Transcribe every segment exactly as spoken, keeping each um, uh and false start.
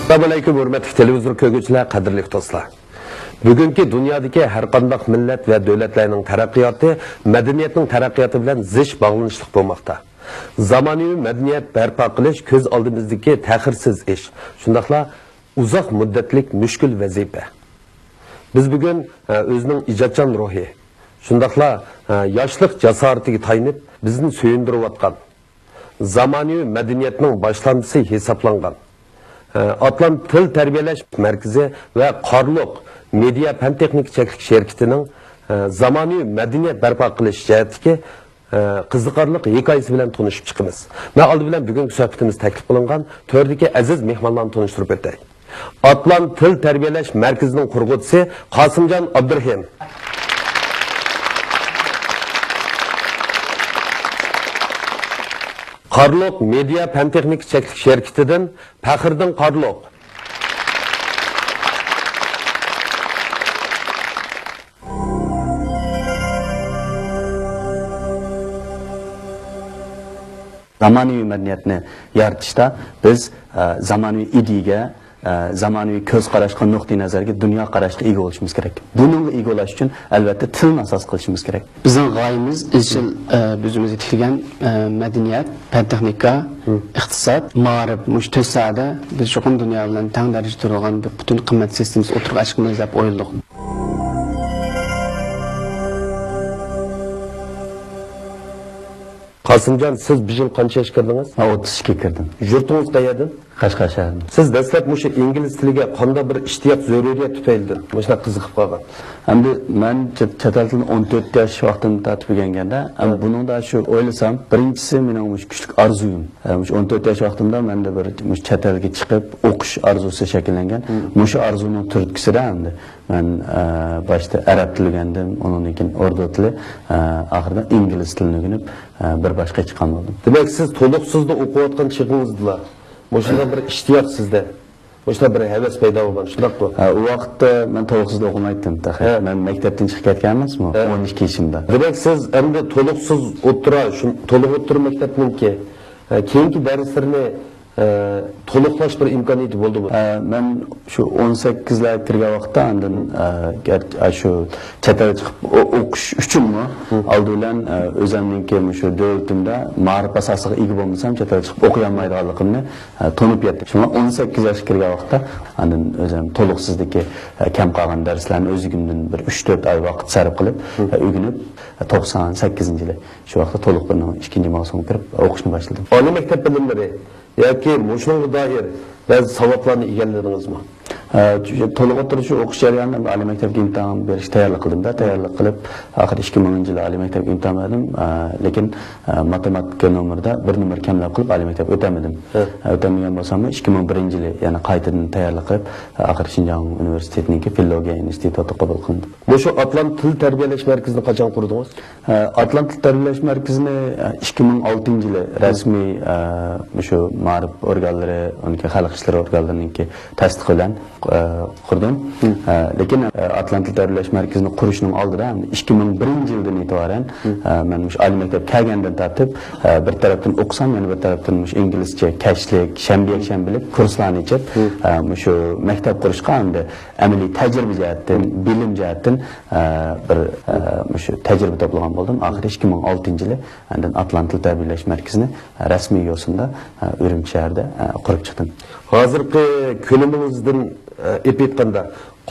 ئەسسالامۇئەلەيكۇم، ھۆرمەتلىك تېلېۋىزور كۆرگۈچىلەر، قەدىرلىك دوستلار! بۈگۈنكى دۇنيادىكى ھەر قانداق مىللەت ۋە دۆلەتلەرنىڭ تەرەققىياتى مەدەنىيەتنىڭ تەرەققىياتى بىلەن زىچ باغلىنىشلىق بولماقتا. زامانىۋى مەدەنىيەت بەرپا قىلىش كۆز ئالدىمىزدىكى تەخىرسىز ئىش، شۇنداقلا ئۇزاق مۇددەتلىك مۈشكۈل ۋەزىپە. بىز بۈگۈن، ئە، ئۆزىنىڭ ئىجادچان روھى، شۇنداقلا، ئە، ياشلىق جاسارىتىگە تايىنىپ، بىزنى سۆيۈندۈرۈۋاتقان، زامانىۋى مەدەنىيەتنىڭ باشلامچىسى ھېسابلانغان، ئە، ئاتلان تىل تەربىيەلەش مەركىزى ۋە قارلۇق مېدىيا پەن-تېخنىكا چەكلىك شىركىتىنىڭ، ئە، زامانىۋى مەدەنىيەت بەرپا قىلىش جەھەتتىكى، ئە، قىزىقارلىق ھېكايىسى بىلەن تونۇشۇپ چىقىمىز. مەن ئالدى بىلەن بۈگۈنكى سۆھبىتىمىز تەكلىپ قىلىنغان تۆردىكى ئەزىز مېھمانلارنى تونۇشتۇرۇپ ئۆتەي. ئاتلان تىل تەربىيەلەش مەركىزىنىڭ قۇرغۇچىسى قاسىمجان ئابدۇرېھىم. قارلۇق مېدىيا پەن-تېخنىكا چەكلىك شىركىتىدىن پەخرىدىن قارلۇق. زامانىۋى مەدەنىيەتنى يارىتىشتا بىز، ئە، زامانىۋى ئىدىيەگە، ئە، زامانىۋى كۆز قاراشقا، نۇقتىئى نەزەرگە، دۇنيا قاراشقا ئىگە بولۇشىمىز كېرەك. بۇنىڭغا ئىگە بولاش ئۈچۈن، ئەلۋەتتە، تىلنى ئاساس قىلىشىمىز كېرەك. بىزنىڭ غايىمىز ئىزچىل، ئە، ئۆزىمىزگە تىكلىگەن، ئە، مەدەنىيەت، پەن-تېخنىكا، ئىقتىساد، مائارىپ، مۇشۇ تۆت ساھەدە بىز چوقۇم دۇنيا بىلەن تەڭ دەرىجىدە تۇرىدىغان بىر پۈتۈن قىممەت سىستېمىسى ئوتتۇرىغا چىقىمىز دەپ ئويلىدۇق. قاسىمجان، سىز بۇ يىل قانچە ياشقا كىردىڭىز؟ مەن ئوتتۇز ئىككىگە كىردىم. يۇرتىڭىز قەيەردىن؟ قەشقەر شەھىرىدىن. سىز دەسلەپ مۇشۇ ئىنگلىز تىلىگە قانداق بىر ئىشتىياق، زۆرۈرىيەت تۈپەيلىدىن مۇشۇنداق قىزىقىپ قالغان؟ ئەمدى مەن چەت، چەت ئەل تىلىنى ئون تۆت ياش ۋاقتىمدىن تارتىپ ئۆگەنگەندە، ئەمدى بۇنىڭدا شۇ ئويلىسام، بىرىنچىسى مېنىڭ مۇشۇ كۈچلۈك ئارزۇيۇم. ئە، مۇشۇ ئون تۆت ياش ۋاقتىمدا مەندە بىر مۇشۇ چەت ئەلگە چىقىپ ئوقۇش ئارزۇسى شەكىللەنگەن. مۇشۇ ئارزۇنىڭ تۈرتكىسىدە ئەمدى مەن، ئە، باشتا ئەرەب تىلى ئۆگەندىم، ئۇنىڭدىن كېيىن ئوردۇ تىلى، ئە، ئاخىرىدا ئىنگلىز تىلىنى ئۆگىنىپ، ئە، بىر باشقا چىققان بولدۇم. دېمەك، سىز تولۇقسىزدا ئوقۇۋاتقان چېغىڭىزدىلا مۇشۇنداق بىر ئىشتىياق سىزدە، مۇشۇنداق بىر ھەۋەس پەيدا بولغان، شۇنداققۇ؟ ھە، ئۇ ۋاقىتتا مەن تولۇقسىزدا ئوقۇمايتتىم تېخى. ھە. مەن مەكتەپتىن چىقىپ كەتكەن ئەمەسمۇ، ھە. ئون ئىككى يېشىمدا. دېمەك، سىز ئەمدى تولۇقسىز ئوتتۇرا، شۇ، تولۇق ئوتتۇرا مەكتەپنىڭكى، ھە، كېيىنكى دەرسلىرىنى، ھە، تولۇقلاش بىر ئىمكانىيىتى بولدىمۇ؟ ھە، مەن شۇ ئون سەككىزلەرگە كىرگەن ۋاقىتتا ئاندىن، ھە، گەر-، ھە، شۇ چەت ئەلگە چىقىپ ئو-، ئوقۇش ئۈچۈنمۇ، ھە. ئالدى بىلەن، ئە، ئۆزەمنىڭكى مۇشۇ دۆلىتىمدە مائارىپ ئاساسىغا ئىگە بولمىسام، چەت ئەلگە چىقىپ ئوقۇيالمايدىغانلىقىمنى، ئە، تونۇپ يەتتىم. شۇڭا ئون سەككىز ياشقا كىرگەن ۋاقىتتا ئاندىن ئۆزۈم تولۇقسىزدىكى، ئە، كەم قالغان دەرسلەرنى ئۆزلۈكۈمدىن بىر ئۈچ تۆت ئاي ۋاقىت سەرپ قىلىپ، ئە، ئۆگىنىپ، ئە، توقسان سەككىزىنچى يىلى شۇ ۋاقىتتا تولۇق بىرنىڭ ئىككىنچى ماۋسۇمغا كىرىپ ئوقۇشنى باشلىدىم. ئالىي مەكتەپ بىلىملىرى ياكى مۇشۇنىڭغا دائىر بەزى ساۋاتلارنى ئىگىلىدىڭىزمۇ؟ ئە، تولۇق ئوتتۇرا شۇ ئوقۇش جەريانىدا ئالىي مەكتەپكە ئىمتىھان بېرىشكە تەييارلىق قىلدىم-دە، تەييارلىق قىلىپ، ئاخىرى ئىككى مىڭىنچى يىلى ئالىي مەكتەپكە ئىمتىھان بەردىم. ئە، لېكىن، ئە، ماتېماتىكا نومۇرىدا بىر نومۇر كەملەپ قېلىپ، ئالىي مەكتەپكە ئۆتەلمىدىم. ھە. ئە، ئۆتەلمىگەن بولساممۇ، ئىككى مىڭ بىرىنچى يىلى يەنە قايتىدىن تەييارلىق قىلىپ، ئاخىرى شىنجاڭ ئۇنىۋېرسىتېتىنىڭكى فىلولوگىيە ئىنستىتۇتىغا قوبۇل قىلىندىم. مۇشۇ ئاتلان تىل تەربىيەلەش مەركىزىنى قاچان قۇردىڭىز؟ ئاتلان تىل تەربىيەلەش مەركىزىنى ئىككى مىڭ ئالتىنچى يىلى رەسمىي، مۇشۇ مائارىپ ئورگانلىرى، ئۇنىڭكى خەلق ئىشلىرى ئورگانلىرىنىڭكى تەستىقى بىلەن قۇردۇم. لېكىن ئاتلان تىل تەربىيەلەش مەركىزىنى قۇرۇشنىڭ ئالدىدا، ئىككى مىڭ بىرىنچى يىلدىن ئېتىبارەن، مەن مۇشۇ ئالىي مەكتەپ كەلگەندىن تارتىپ، بىر تەرەپتىن ئوقۇسام، يەنە بىر تەرەپتىن مۇشۇ ئىنگلىزچە كەچلىك، شەنبە، يەكشەنبىلىك كۇرسلارنى ئېچىپ، مۇشۇ مەكتەپ قۇرۇشقا ئەمدى ئەمەلىي تەجرىبە جەھەتتىن، بىلىم جەھەتتىن، ئە، بىر، ئە، مۇشۇ تەجرىبە توپلىغان بولدۇم. ئاخىرى ئىككى مىڭ ئالتىنچى يىلى ئاندىن ئاتلان تىل تەربىيەلەش مەركىزىنى، ئە، رەسمىي يوسۇندا، ئە، ئۈرۈمچى شەھىرىدە، ئە، قۇرۇپ چىقتىم. ھازىرقى كۆلىمىڭىزدىن، ئە، ئېلىپ ئېيتقاندا،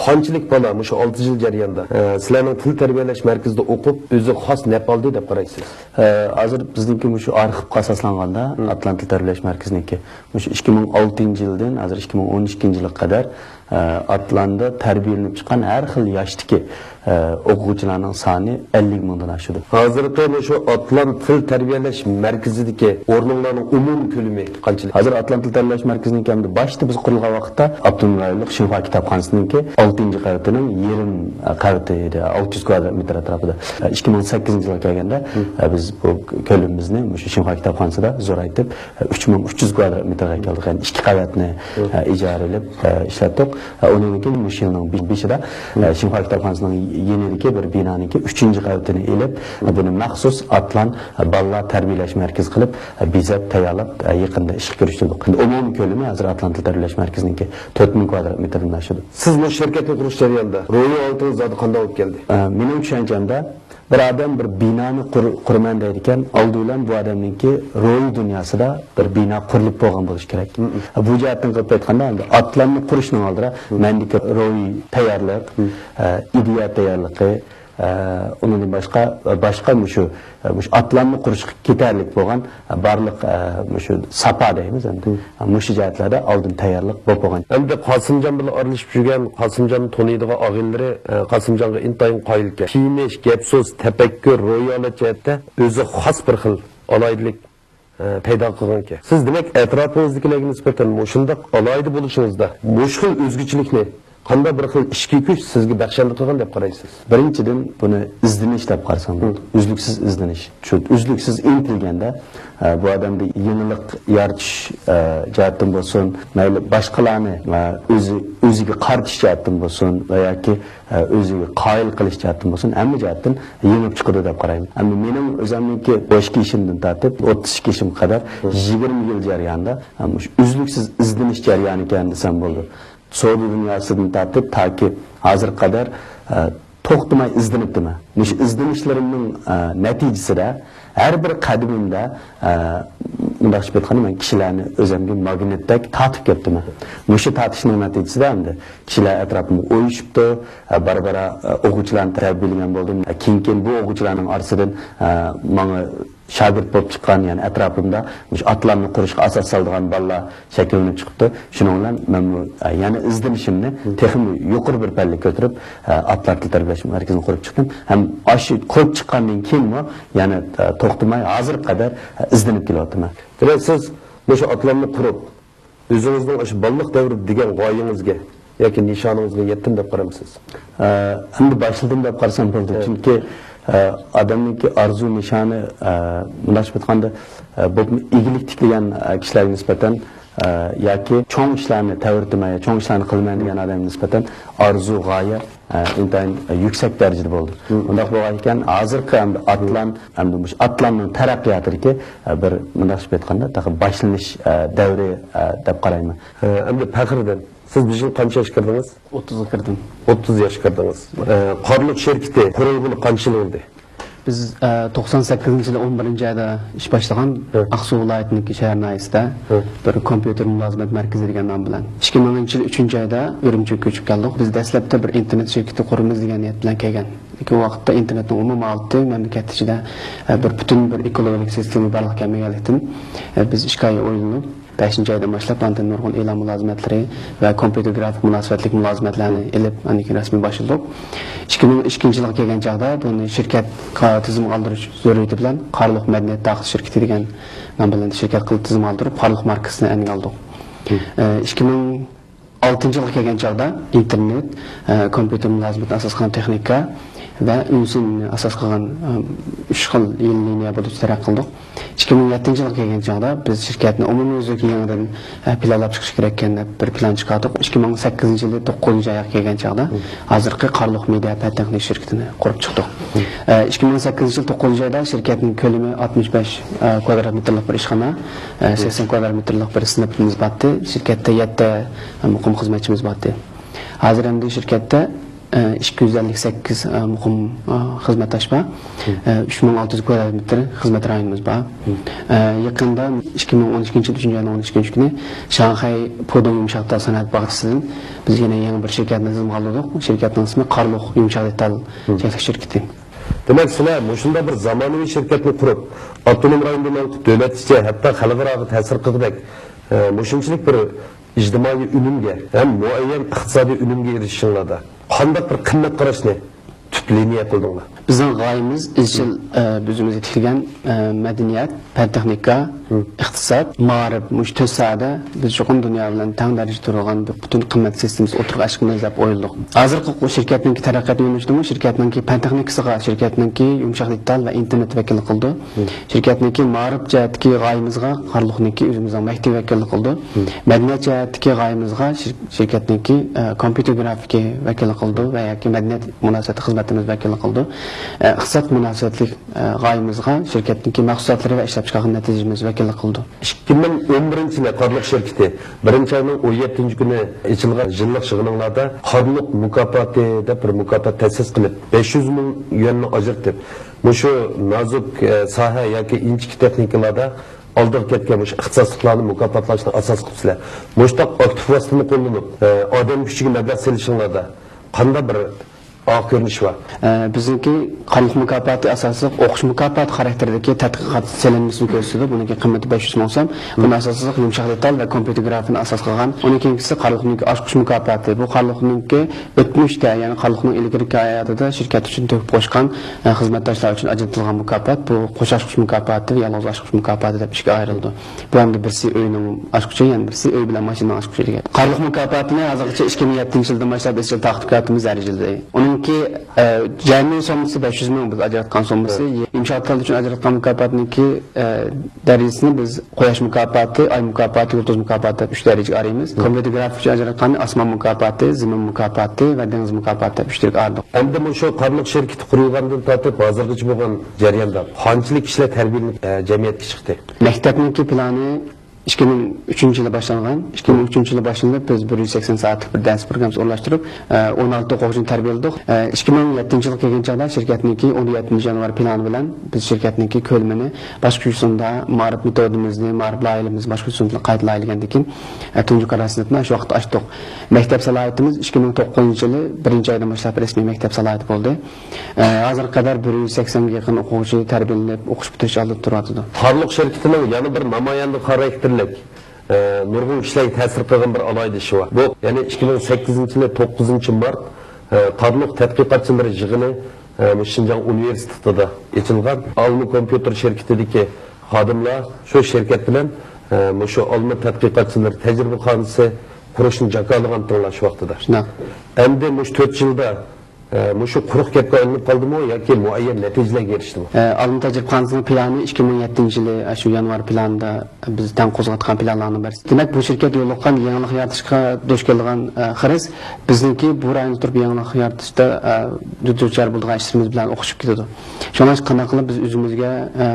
قانچىلىك بالا مۇشۇ ئالتە يىل جەرياندا، ئە، سىلەرنىڭ تىل تەربىيەلەش مەركىزىدە ئوقۇپ، ئۆزى خاس نەپ ئالدى دەپ قارايسىز؟ ئە، ھازىر بىزنىڭكى مۇشۇ ئارخىپقا ئاساسلانغاندا، ئاتلان تىل تەربىيەلەش مەركىزىنىڭكى مۇشۇ ئىككى مىڭ ئالتىنچى يىلدىن ھازىر ئىككى مىڭ ئون ئىككىنچى يىلغا قەدەر، ئە، ئاتلاندا تەربىيەلىنىپ چىققان ھەر خىل ياشتىكى، ئە، ئوقۇغۇچىلارنىڭ سانى ئەللىك مىڭدىن ئاشىدۇ. ھازىرقى مۇشۇ ئاتلان تىل تەربىيەلەش مەركىزىدىكى ئورنۇڭلارنىڭ ئومۇمىي كۆلىمى قانچىلىك؟ ھازىر ئاتلان تىل تەربىيەلەش مەركىزىنىڭكى ئەمدى باشتا بىز قۇرۇلغان ۋاقىتتا ئاپتونوم رايونلۇق شىنخۇا كىتابخانىسىنىڭكى ئالتىنچى قەۋىتىنىڭ يېرىم قەۋىتى ئىدى، ئالتە يۈز كۋادرات مېتىر ئەتراپىدا. ئىككى مىڭ سەككىزىنچى يىلغا كەلگەندە، بىز بۇ كۆلىمىمىزنى مۇشۇ شىنخۇا كىتابخانىسىدا زورايتىپ، ئۈچ مىڭ ئۈچ يۈز كۋادرات مېتىرغا كەلدۇق. يەنى ئىككى قەۋەتنى، ئە، ئىجارە ئېلىپ، ئە، ئىشلەتتۇق. ئە، ئۇنىڭدىن كېيىن مۇشۇ يىلنىڭ بېشىدا، ئە، شىنخۇا كىتابخانىسىنىڭ يېنىدىكى بىر بىنانىڭكى ئۈچىنچى قەۋىتىنى ئېلىپ، بۇنى مەخسۇس ئاتلان، ئە، بالىلار تەربىيەلەش مەركىزى قىلىپ، ئە، بېزەپ تەييارلاپ، ئە، يېقىندا ئىشقا كىرىشتۈردۇق. ئەمدى ئومۇمىي كۆلىمى ھازىر ئاتلان تىل تەربىيەلەش مەركىزىنىڭكى تۆت مىڭ كۋادرات مېتىردىن ئاشىدۇ. سىز مۇشۇ شىركەتنى قۇرۇش جەريانىدا روھىي ھالىتىڭىز زادى قانداق بولۇپ كەلدى؟ ئە، مېنىڭ چۈشەنچەمدە، بىر ئادەم بىر بىنانى قۇر-، قۇرىمەن دەيدىكەن، ئالدى بىلەن بۇ ئادەمنىڭكى روھىي دۇنياسىدا بىر بىنا قۇرۇلۇپ بولغان بولۇشى كېرەك. بۇ جەھەتتىن قىلىپ ئېيتقاندا، ئەمدى ئاتلاننى قۇرۇشنىڭ ئالدىدا مەندىكى روھىي تەييارلىق، ئە، ئىدىيە تەييارلىقى، ئە، ئۇنىڭدىن باشقا، باشقا مۇشۇ، مۇشۇ ئاتلاننى قۇرۇشقا كېتەرلىك بولغان بارلىق، ئە، مۇشۇ ساپا دەيمىز ئەمدى. مۇشۇ جەھەتلەردە ئالدىن تەييارلىق بولۇپ بولغان. ئەمدى قاسىمجان بىلەن ئارىلىشىپ يۈرگەن قاسىمجاننى تونۇيدىغان ئاغىنىلىرى، ئە، قاسىمجانغا ئىنتايىن قايىل ئىكەن. كىيىنىش، گەپ-سۆز، تەپەككۇر، روھىي ھالەت جەھەتتە ئۆزى خاس بىر خىل ئالاھىدىلىك، ئە، پەيدا قىلغان ئىكەن. سىز، دېمەك، ئەتراپىڭىزدىكىلەرگە نىسبەتەن مۇشۇنداق ئالاھىدە بولۇشىڭىزدا مۇشۇ خىل ئۆزگىچىلىكنى قانداق بىر خىل ئىچكى كۈچ سىزگە بەخشەندە قىلغان دەپ قارايسىز؟ بىرىنچىدىن، بۇنى ئىزدىنىش دەپ قارىساڭ بولىدۇ. ئۈزلۈكسىز ئىزدىنىش. شۇ ئۈزلۈكسىز ئىنتىلگەندە، ئە، بۇ ئادەمدە يېڭىلىق يارىتىش، ئە، جەھەتتىن بولسۇن، مەيلى باشقىلارنى، ئە، ئۆزى، ئۆزىگە قارىتىش جەھەتتىن بولسۇن ۋە ياكى، ئە، ئۆزىگە قايىل قىلىش جەھەتتىن بولسۇن، ھەممە جەھەتتىن يېڭىپ چىقىدۇ دەپ قارايمەن. ئەمما مېنىڭ ئۆزۈمنىڭكى ئون ئىككى يېشىمدىن تارتىپ ئوتتۇز ئىككى يېشىمغا قەدەر يىگىرمە يىل جەريانىدا، ئە، مۇشۇ ئۈزلۈكسىز ئىزدىنىش جەريانى ئىكەن دېسەم بولىدۇ. سودا دۇنياسىدىن تارتىپ تاكى ھازىرغا قەدەر، ئە، توختىماي ئىزدىنىپتىمەن. مۇشۇ ئىزدىنىشلىرىمنىڭ، ئە، نەتىجىسىدە ھەر بىر قەدىمىمدە، ئە، مۇنداقچە ئېيتقاندا، مەن كىشىلەرنى ئۆزۈمگە ماگنىتتەك تارتىپ كەپتىمەن. مۇشۇ تارتىشنىڭ نەتىجىسىدە ئەمدى كىشىلەر ئەتراپىمغا ئۇيۇشۇپتۇ. ئە، بارا-بارا، ئە، ئوقۇغۇچىلارنى تەربىيەلىگەن بولدۇم. ئە، كېيىن-كېيىن بۇ ئوقۇغۇچىلارنىڭ ئارىسىدىن، ئە، ماڭا شاگىرت بولۇپ چىققان، يەنى ئەتراپىمدا مۇشۇ ئاتلاننى قۇرۇشقا ئاساس سالىدىغان بالىلار شەكىللىنىپ چىقىپتۇ. شۇنىڭ بىلەن مەنمۇ، ئە، يەنە ئىزدىنىشىمنى تېخىمۇ يۇقىرى بىر پەللىگە كۆتۈرۈپ، ئە، ئاتلان تىل تەربىيەلەش مەركىزىنى قۇرۇپ چىقتىم. ھەم ئاشۇ قۇرۇپ چىققاندىن كېيىنمۇ يەنە، ئە، توختىماي ھازىرغا قەدەر، ئە، ئىزدىنىپ كېلىۋاتىمەن. دېمەك، سىز مۇشۇ ئاتلاننى قۇرۇپ، ئۆزىڭىزنىڭ ئاشۇ بالىلىق دەۋرىدە دېگەن غايىڭىزگە ياكى نىشانىڭىزغا يەتتىم دەپ قارامسىز؟ ئە، ئەمدى باشلىدىم دەپ قارىسام بولىدۇ. ئە. چۈنكى، ئە، ئادەمنىڭكى ئارزۇ نىشانى، ئە، مۇنداقچە ئېيتقاندا، ئە، بولۇپمۇ ئىگىلىك تىكلىگەن، ئە، كىشىلەرگە نىسبەتەن، ئە، ياكى چوڭ ئىشلارنى تەۋرىتىمەن يا چوڭ ئىشلارنى قىلىمەن دېگەن ئادەمگە نىسبەتەن ئارزۇ، غايە، ئە، ئىنتايىن يۈكسەك دەرىجىدە بولىدۇ. مم. ئۇنداق بولغان ئىكەن، ھازىرقى ئەمدى ئاتلان، ئەمدى مۇشۇ ئاتلاننىڭ تەرەققىياتىدىكى، ئە، بىر مۇنداقچە ئېيتقاندا، تېخى باشلىنىش، ئە، دەۋرى، ئە، دەپ قارايمەن. ئە، ئەمدى پەخرىدىن، سىز بۇ يىل قانچە ياشقا كىردىڭىز؟ ئوتتۇزغا كىردىم. ئوتتۇز ياشقا كىردىڭىز. ئە، قارلۇق شىركىتى قۇرۇلغىلى قانچە يىل بولدى؟ بىز، ئە، توقسان سەككىزىنچى يىلى ئون بىرىنچى ئايدا ئىش باشلىغان. ھە. ئاقسۇ ۋىلايىتىنىڭكى شەھەر ناھىيەسىدە، ھە، بىر كومپيۇتېر مۇلازىمەت مەركىزى دېگەن نام بىلەن. ئىككى مىڭىنچى يىل ئۈچىنچى ئايدا ئۈرۈمچىگە كۆچۈپ كەلدۇق. بىز دەسلەپتە بىر ئىنتېرنېت شىركىتى قۇرىمىز دېگەن نىيەت بىلەن كەلگەن. لېكىن ئۇ ۋاقىتتا ئىنتېرنېتنىڭ ئومۇمىي ھالىتى مەملىكەت ئىچىدە، ئە، بىر پۈتۈن بىر ئېكولوگىيەلىك سىستېما بارلىققا كەلمىگەنلىكتىن، ئە، بىز ئىككى ئاي ئويلىنىپ، بەشىنچى ئايدىن باشلاپ ئاندىن نۇرغۇن ئېلان مۇلازىمەتلىرى ۋە كومپيۇتېر گرافىك مۇناسىۋەتلىك مۇلازىمەتلەرنى ئېلىپ، ئاندىن كېيىن رەسمىي باشلىدۇق. ئىككى مىڭ ئىككىنچى يىلغا كەلگەن چاغدا بۇنى شىركەت قا-، تىزىمغا ئالدۇرۇش زۆرۈرىيىتى بىلەن قارلۇق مەدەنىيەت داخىل شىركىتى دېگەن نام بىلەن شىركەت قىلىپ تىزىمغا ئالدۇرۇپ، قارلۇق ماركىسىنى ئەنگە ئالدۇق. ئە، ئىككى مىڭ ئالتىنچى يىلغا كەلگەن چاغدا ئىنتېرنېت، ئە، كومپيۇتېر مۇلازىمىتىنى ئاساس قىلغان تېخنىكا ۋە ئۈن سىننى ئاساس قىلغان، ئە، ئۈچ خىل يېڭى لىنىيە بويىچە تەرەققىي قىلدۇق. ئىككى مىڭ يەتتىنچى يىلغا كەلگەن چاغدا بىز شىركەتنى ئومۇميۈزلۈك يېڭىدىن، ئە، پىلانلاپ چىقىش كېرەككەن دەپ بىر پىلان چىقاردۇق. ئىككى مىڭ سەككىزىنچى يىلى توققۇزىنچى ئايغا كەلگەن چاغدا ھازىرقى قارلۇق مېدىيا پەن تېخنىك شىركىتىنى قۇرۇپ چىقتۇق. ئە، ئىككى مىڭ سەككىزىنچى يىل توققۇزىنچى ئايدا شىركەتنىڭ كۆلىمى ئاتمىش بەش، ئە، كۋادرات مېتىرلىق بىر ئىشخانا، ئە، سەكسەن كۋادرات مېتىرلىق بىر سىنىپىمىز بارتتى. شىركەتتە يەتتە، ئە، مۇقىم خىزمەتچىمىز بارتتى. ھازىر ئەمدى شىركەتتە، ئە، ئىككى يۈز ئەللىك سەككىز، ئە، مۇقىم، ئە، خىزمەتداش بار. ئە، ئۈچ مىڭ ئالتە يۈز كۋادرات مېتىر خىزمەت رايونىمىز بار. ئە، يېقىندا ئىككى مىڭ ئون ئىككىنچى يىل ئۈچىنچى ئاينىڭ ئون ئىككىنچى كۈنى شاڭخەي پۇدۇڭ يۇمشاق دېتال سانائەت باغچىسىدىن بىز يەنە يېڭى بىر شىركەتنى تىزىمغا ئالدۇردۇق. شىركەتنىڭ ئىسمى قارلۇق يۇمشاق دېتال چەكلىك شىركىتى. دېمەك، سىلەر مۇشۇنداق بىر زامانىۋى شىركەتنى قۇرۇپ، ئاپتونوم رايوندىن ئارتۇق دۆلەت ئىچى، ھەتتا خەلقئاراغا تەسىر قىلغۇدەك، ئە، مۇشۇنچىلىك بىر ئىجتىمائىي ئۈنۈمگە ھەم مۇئەييەن ئىقتىسادىي ئۈنۈمگە ئېرىشىشىڭلاردا قانداق بىر قىممەت قاراشنى تۈپ لىنىيە قىلدىڭلار؟ بىزنىڭ غايىمىز ئىزچىل، ئە، ئۆزىمىزگە تىكىلگەن، ئە، مەدەنىيەت، پەن تېخنىكا، ئىقتىساد، مائارىپ، مۇشۇ تۆت ساھەدە بىز چوقۇم دۇنيا بىلەن تەڭ دەرىجىدە تۇرىدىغان بىر پۈتۈن قىممەت سىستېمىسى ئوتتۇرىغا چىقىمىز دەپ ئويلىدۇق. ھازىرقى شىركەتنىڭكى تەرەققىيات يۆنىلىشىدىمۇ شىركەتنىڭكى پەن تېخنىكىسىغا، شىركەتنىڭكى يۇمشاق دېتال ۋە ئىنتېرنېت ۋەكىللىك قىلىدۇ. شىركەتنىڭكى مائارىپ جەھەتتىكى غايىمىزغا قارلۇقنىڭكى ئۆزىمىزنىڭ مەكتىپى ۋەكىللىك قىلىدۇ. مەدەنىيەت جەھەتتىكى غايىمىزغا شىر-، شىركەتنىڭكى، ئە، كومپيۇتېر گرافىكى ۋەكىللىك قىلىدۇ ۋە ياكى مەدەنىيەت مۇناسىۋەتلىك خىزمەتىمىز ۋەكىللىك قىلىدۇ. ئە، ئىقتىساد مۇناسىۋەتلىك، ئە، غايىمىزغا شىركەتنىڭكى مەھسۇلاتلىرى ۋە ئىشلەپچىقارغان نەتىجىمىز ۋەكىللىك قىلىدۇ. ئىككى مىڭ ئون بىرىنچى يىلى قارلۇق شىركىتى بىرىنچى ئاينىڭ ئون يەتتىنچى كۈنى ئېچىلغان يىللىق يىغىنىڭلاردا قارلۇق مۇكاپاتى دەپ بىر مۇكاپات تەسىس قىلىپ، بەش يۈز مىڭ يۈەننى ئاجرىتىپ، مۇشۇ نازۇك، ئە، ساھە ياكى ئىنچىكە تېخنىكىلاردا ئالدىغا كەتكەن مۇشۇ ئىختىساسلىقلارنى مۇكاپاتلاشنى ئاساس قىلىپسىلەر. مۇشۇنداق ئاكتىپ ۋاسىتىنى قوللىنىپ، ئە، ئادەم كۈچىگە مەبلەغ سېلىشىڭلاردا قانداق بىر ئاق كۆرۈنۈش بار؟ ئە، بىزنىڭكى قارلۇق مۇكاپاتى ئاساسلىق ئوقۇش مۇكاپاتى خاراكتېرىدىكى تەتقىقات سېلىنمىسىنى كۆرسىتىدۇ. بۇنىڭكى قىممىتى بەش يۈز مىڭ سوم. بۇنى ئاساسلىق يۇمشاق دېتال ۋە كومپيۇتېر گرافىنى ئاساس قىلغان. ئۇنىڭ كېيىنكىسى قارلۇقنىڭكى ئاچقۇچ مۇكاپاتى. بۇ قارلۇقنىڭكى ئۆتمۈشتە، يەنى قارلۇقنىڭ ئىلگىرىكى ھاياتىدا شىركەت ئۈچۈن تۆھپە قوشقان، ئە، خىزمەتداشلار ئۈچۈن ئاجرىتىلغان مۇكاپات. بۇ قوش ئاچقۇچ مۇكاپاتى ۋە يالغۇز ئاچقۇچ مۇكاپاتى دەپ ئىككىگە ئايرىلىدۇ. بۇ ئەمدى بىرسى ئۆينىڭ ئاچقۇچى، يەنە بىرسى ئۆي بىلەن ماشىنىنىڭ ئاچقۇچى دېگەن. قارلۇق مۇكاپاتىنى ھازىرغىچە ئىككى مىڭ يەتتىنچى يىلدىن باشلاپ ئىزچىل تارقىتىپ كېلىۋاتىمىز دەرىجىلىدە. ئۇنىڭكى، ئە، جەمئىي سوممىسى بەش يۈز مىڭ، بىز ئاجراتقان سوممىسى. يۇمشاق دېتال ئۈچۈن ئاجراتقان مۇكاپاتنىڭكى، ئە، دەرىجىسىنى بىز قۇياش مۇكاپاتى، ئاي مۇكاپاتى، يۇلتۇز مۇكاپاتى دەپ ئۈچ دەرىجىگە ئايرىمىز. كومپيۇتېر گرافىكا ئۈچۈن ئاجراتقاننى ئاسمان مۇكاپاتى، زېمىن مۇكاپاتى ۋە دېڭىز مۇكاپاتى دەپ ئۈچ تۈرگە ئايرىدۇق. ئەمدى مۇشۇ قارلۇق شىركىتى قۇرۇلغاندىن تارتىپ ھازىرغىچە بولغان جەرياندا قانچىلىك كىشىلەر تەربىيەلىنىپ، ئە، جەمئىيەتكە چىقتى؟ مەكتەپنىڭكى پىلانى ئىككى مىڭ ئۈچىنچى يىلى باشلانغان. ئىككى مىڭ ئۈچىنچى يىلى باشلىنىپ، بىز بىر يۈز سەكسەن سائەتلىك بىر دەرس پروگراممىسى ئورۇنلاشتۇرۇپ، ئە، ئون ئالتە ئوقۇغۇچىنى تەربىيەلىدۇق. ئە، ئىككى مىڭ يەتتىنچى يىلغا كەلگەن چاغدا شىركەتنىڭكى ئون يەتتىنچى يانۋار پىلانى بىلەن بىز شىركەتنىڭكى كۆلىمىنى باشقۇرۇش ئۇسۇلىدا، مائارىپ مېتودىمىزنى، مائارىپ لايىھىلىرىمىزنى باشقۇرۇش ئۇسۇلىنى قايتا لايىھىلىگەندىن كېيىن، ئە، تۇنجى قارا سىنىپنى شۇ ۋاقىتتا ئاچتۇق. مەكتەپ سالاھىيىتىمىز ئىككى مىڭ توققۇزىنچى يىلى بىرىنچى ئايدىن باشلاپ رەسمىي مەكتەپ سالاھىيىتى بولدى. ئە، ھازىرغا قەدەر بىر يۈز سەكسەنگە يېقىن ئوقۇغۇچى تەربىيەلىنىپ، ئوقۇش پۈتتۈرۈش ئالدىدا تۇرۇۋاتىدۇ. قارلۇق شىركىتىنىڭ يەنە بىر نامايەندە خاراكتېرلىك، ئە، نۇرغۇن كىشىلەرگە تەسىر قىلغان بىر ئالاھىدە ئىشى بار. بۇ، يەنى ئىككى مىڭ سەككىزىنچى يىلى توققۇزىنچى مارت، ئە، قارلۇق تەتقىقاتچىلىرى يىغىنى، ئە، مۇشۇ شىنجاڭ ئۇنىۋېرسىتېتىدا ئېچىلغان. ئالما كومپيۇتېر شىركىتىدىكى خادىملار شۇ شىركەت بىلەن، ئە، مۇشۇ ئالما تەتقىقاتچىلىرى تەجرىبىخانىسى قۇرۇشنى جاكارلىغانتىڭلار شۇ ۋاقتىدا. شۇنداق. ئەمدى مۇشۇ تۆت يىلدا ئە، مۇشۇ قۇرۇق گەپكە ئايلىنىپ قالدىمۇ ياكى مۇئەييەن نەتىجىلەرگە ئېرىشتىمۇ؟ ئە، ئالما تەجرىبىخانىسىنىڭ پىلانى ئىككى مىڭ يەتتىنچى يىلى، ئە، شۇ يانۋار پىلانىدا بىز تەڭ قوزغاتقان پىلانلارنىڭ بىرسى. دېمەك، بۇ شىركەت يولۇققان يېڭىلىق يارىتىشقا دۇچ كېلىدىغان، ئە، خىرىس بىزنىڭكى بۇ رايوندا تۇرۇپ يېڭىلىق يارىتىشتا، ئە، دۇچار بولىدىغان ئىشلىرىمىز بىلەن ئوخشىشىپ كېتىدۇ. شۇڭلاشقا قانداق قىلىپ بىز ئۆزىمىزگە، ئە،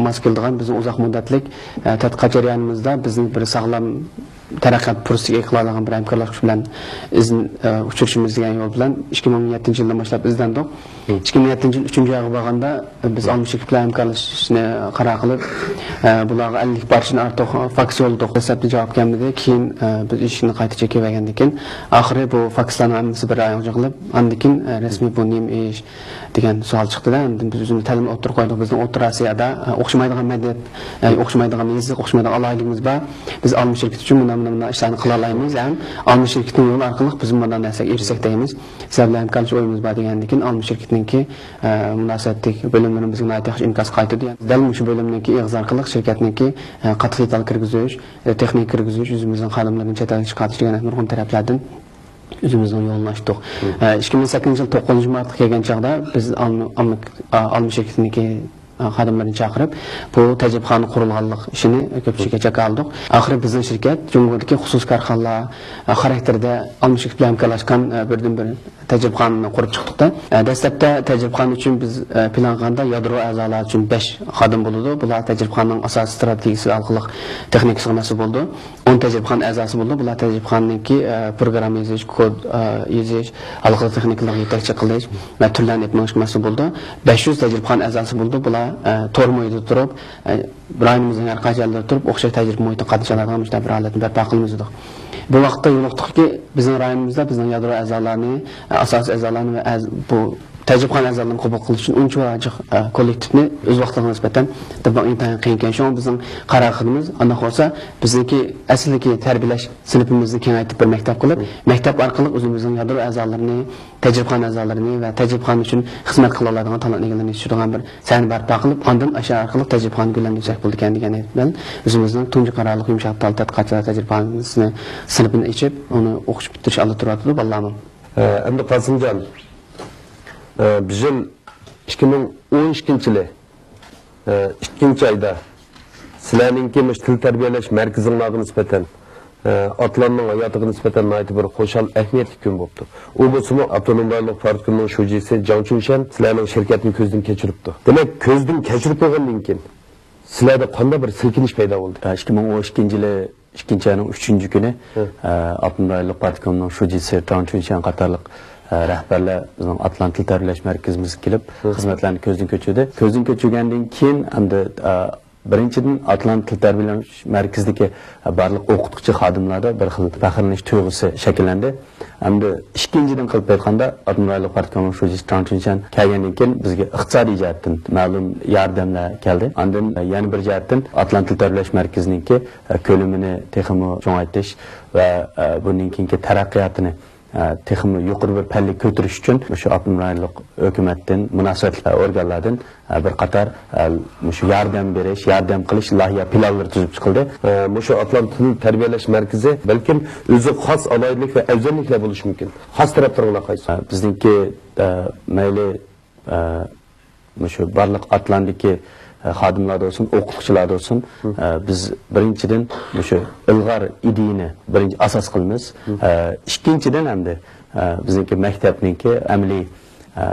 ماس كېلىدىغان، بىزنىڭ ئۇزاق مۇددەتلىك، ئە، تەتقىقات جەريانىمىزدا بىزنى بىر ساغلام تەرەققىيات پۇرسىتىگە ئىگە قىلالىغان بىر ھەمكارلاشقۇچ بىلەن ئىزن-، ئە، ئۇچرىشىمىز دېگەن يول بىلەن ئىككى مىڭ يەتتىنچى يىلدىن باشلاپ ئىزدەندۇق. مم. ئىككى مىڭ يەتتىنچى يىل ئۈچىنچى ئايغا بارغاندا بىز ئالما شىركىتى بىلەن ھەمكارلىشىشنى قارار قىلىپ، ئە، بۇلارغا ئەللىك پارچىدىن ئارتۇق فاكس يوللىدۇق. دەسلەپتە جاۋاب كەلمىدى. كېيىن، ئە، بىز ئىشنى قايتا چېكىۋەرگەندىن كېيىن، ئاخىرى بۇ فاكسلارنىڭ ھەممىسى بىر رايونغا يىغىلىپ، ئاندىن كېيىن، ئە، رەسمىي بۇ نېمە ئىش، دېگەن سوئال چىقتىدا، ئاندىن بىز ئۆزىمىز تەلىپنى ئوتتۇرىغا قويدۇق. بىزنىڭ ئوتتۇرا ئاسىيادا، ئە، ئوخشىمايدىغان مەدەنىيەت، ئە، ئوخشىمايدىغان يېزا، ئوخشىمايدىغان ئالاھىدىلىكىمىز بار. بىز ئالما شىركىتى ئۈچۈن مۇنداق، مۇنداق، مۇنداق ئىشلارنى قىلالايمىز ھەم ئالما شىركىتىنىڭ يولى ئارقىلىق بىز مۇنداق نەرسىلەرگە ئېرىشسەك دەيمىز. سىلەر بىلەن ھەمكارلىشىش ئويىمىز بار دېگەندىن كېيىن، ئالما شىركىتىنىڭكى، ئە، مۇناسىۋەتلىك بۆلۈملىرىمىز بىزگە ناھايىتى ياخشى ئىنكاس قايتۇردى. دەل مۇشۇ بۆلۈمنىڭكى ئېغىزى ئارقىلىق شىركەتنىڭكى، ئە، قاتتىق دېتال كىرگۈزۈش، ئە، تېخنىكا كىرگۈزۈش، ئۆزىمىزنىڭ خادىملىرىنى چەت ئەلگە چىقىرىش دېگەن نۇرغۇن تەرەپلەردىن ئۆزىمىزنىڭ يولىنى ئاچتۇق. مم. ئە، ئىككى مىڭ سەككىزىنچى يىل توققۇزىنچى مارتقا كەلگەن چاغدا بىز ئالما، ئالما، ئا، ئالما شىركىتىنىڭكى، ئا، خادىملىرىنى چاقىرىپ، بۇ تەجرىبىخانا قۇرۇلغانلىق ئىشىنى كۆپچىلىككە جاكارلىدۇق. ئاخىرى بىزنىڭ شىركەت جۇڭگودىكى خۇسۇسىي كارخانىلار، ئا، خاراكتېرىدە ئالما شىركىتى بىلەن ھەمكارلاشقان، ئا، بىردىنبىر تەجرىبىخانىنى قۇرۇپ چىقتۇق-تا. ئە، دەسلەپتە تەجرىبىخانا ئۈچۈن بىز، ئە، پىلان قىلغاندا يادرو ئەزالار ئۈچۈن بەش خادىم بولىدۇ. بۇلار تەجرىبىخانىنىڭ ئاساسىي ئىستراتېگىيىسى ئارقىلىق تېخنىكىسىغا مەسئۇل بولىدۇ. ئون تەجرىبىخانا ئەزاسى بولىدۇ. بۇلار تەجرىبىخانىنىڭكى، ئە، پروگرامما يېزىش، كود، ئە، يېزىش، ھالقىلىق تېخنىكىلارغا يېتەكچىلىك قىلىش ۋە تۈرلەرنى ئېلىپ مېڭىشقا مەسئۇل بولىدۇ. بەش يۈز تەجرىبىخانا ئەزاسى بولىدۇ. بۇلار، ئە، تور مۇھىتىدا تۇرۇپ، ئە، رايونىمىزنىڭ ھەر قايسى جايلىرىدا تۇرۇپ ئوخشاش تەجرىبە مۇھىتىغا قاتنىشالايدىغان مۇشۇنداق بىر ھالەتنى بەرپا قىلىمىز دېدۇق. بۇ ۋاقىتتا يولۇقتۇقكى، بىزنىڭ رايونىمىزدا بىزنىڭ يادرو ئەزالارنى، ئە، ئاساسىي ئەزالارنى ۋە ئەز-، بۇ تەجرىبىخانا ئەزالىرىنى قوبۇل قىلىش ئۈچۈن ئۇنچىۋالا جىق، ئە، كوللېكتىپنى ئۆز ۋاقتىغا نىسبەتەن تېپىپ ئىنتايىن قىيىن ئىكەن. شۇڭا بىزنىڭ قارار قىلغىنىمىز، ئانداق بولسا بىزنىڭكى ئەسلىدىكى تەربىيەلەش سىنىپىمىزنى كېڭەيتىپ بىر مەكتەپ قىلىپ، مەكتەپ ئارقىلىق ئۆزىمىزنىڭ يادرو ئەزالىرىنى، تەجرىبىخانا ئەزالىرىنى ۋە تەجرىبىخانا ئۈچۈن خىزمەت قىلالايدىغان تالانت ئىگىلىرىنى يېتىشتۈرىدىغان بىر سەھنە بەرپا قىلىپ، ئاندىن ئاشۇ ئارقىلىق تەجرىبىخانىنى گۈللەندۈرسەك بولىدىكەن دېگەن نىيەت بىلەن ئۆزىمىزنىڭ تۇنجى قارارلىق يۇمشاق تال تەتقىقاتچىلار تەجرىبىخانىسىنى، سىنىپىنى ئېچىپ، ئۇنى ئوقۇش پۈتتۈرۈش ئالدىدا تۇرۇۋاتىدۇ بالىلارمۇ. ئە، ئەمدى قاسىمجان، ئە، بىزىم ئىككى مىڭ ئون ئىككىنچى يىلى، ئە، ئىككىنچى ئايدا سىلەرنىڭكى مۇشۇ تىل تەربىيەلەش مەركىزىڭلارغا نىسبەتەن، ئە، ئاتلاننىڭ ھاياتىغا نىسبەتەن ناھايىتى بىر خۇشال، ئەھمىيەتلىك كۈن بوپتۇ. ئۇ بولسىمۇ ئاپتونوم رايونلۇق پارتكومنىڭ شۇجىسى جاڭ چۈنشەن سىلەرنىڭ شىركەتنى كۆزدىن كەچۈرۈپتۇ. دېمەك، كۆزدىن كەچۈرۈپ بولغاندىن كېيىن سىلەردە قانداق بىر سىلكىنىش پەيدا بولدى؟ ئىككى مىڭ ئون ئىككىنچى يىلى ئىككىنچى ئاينىڭ ئۈچىنچى كۈنى، ھە. ئە، ئاپتونوم رايونلۇق پارتكومنىڭ شۇجىسى جاڭ چۈنشەن قاتارلىق، ئە، رەھبەرلەر بىزنىڭ ئاتلان تىل تەربىيەلەش مەركىزىمىزگە كېلىپ، ھە. خىزمەتلەرنى كۆزدىن كەچۈردى. كۆزدىن كەچۈرگەندىن كېيىن، ئەمدى، ئە، بىرىنچىدىن، ئاتلان تىل تەربىيەلەش مەركىزىدىكى، ئە، بارلىق ئوقۇتقۇچى خادىملاردا بىر خىل پەخىرلىنىش تۇيغۇسى شەكىللەندى. ئەمدى ئىككىنچىدىن قىلىپ ئېيتقاندا، ئاتلان رايونلۇق پارتكومنىڭ شۇجىسى جاڭ چۈنشەن كەلگەندىن كېيىن بىزگە ئىقتىسادىي جەھەتتىن مەلۇم ياردەملەر كەلدى. ئاندىن، ئە، يەنە بىر جەھەتتىن ئاتلان تىل تەربىيەلەش مەركىزىنىڭكى ئە، كۆلىمىنى تېخىمۇ چوڭايتىش ۋە، ئە، بۇنىڭ كېيىنكى تەرەققىياتىنى، ئە، تېخىمۇ يۇقىرى بىر پەللىگە كۆتۈرۈش ئۈچۈن مۇشۇ ئاپتونوم رايونلۇق ھۆكۈمەتتىن، مۇناسىۋەتلىك ئورگانلاردىن، ئە، بىر قاتار، ئە، مۇشۇ ياردەم بېرىش، ياردەم قىلىش لايىھە پىلانلىرى تۈزۈپ چىقىلدى. ئە، مۇشۇ ئاتلان تىل تەربىيەلەش مەركىزى بەلكىم ئۆزى خاس ئالاھىدىلىك ۋە ئەۋزەللىكلەر بولۇشى مۇمكىن. خاس تەرەپلىرىڭلار قايسى؟ ئە، بىزنىڭكى، ئە، مەيلى ئە، مۇشۇ بارلىق ئاتلاندىكى، ئە، خادىملاردا بولسۇن، ئوقۇتقۇچىلاردا بولسۇن، ئە، بىز بىرىنچىدىن مۇشۇ ئىلغار ئىدىيىنى بىرىنچى ئاساس قىلىمىز. ئە، ئىككىنچىدىن ئەمدى، ئە، بىزنىڭكى مەكتەپنىڭكى ئەمەلىي، ئە،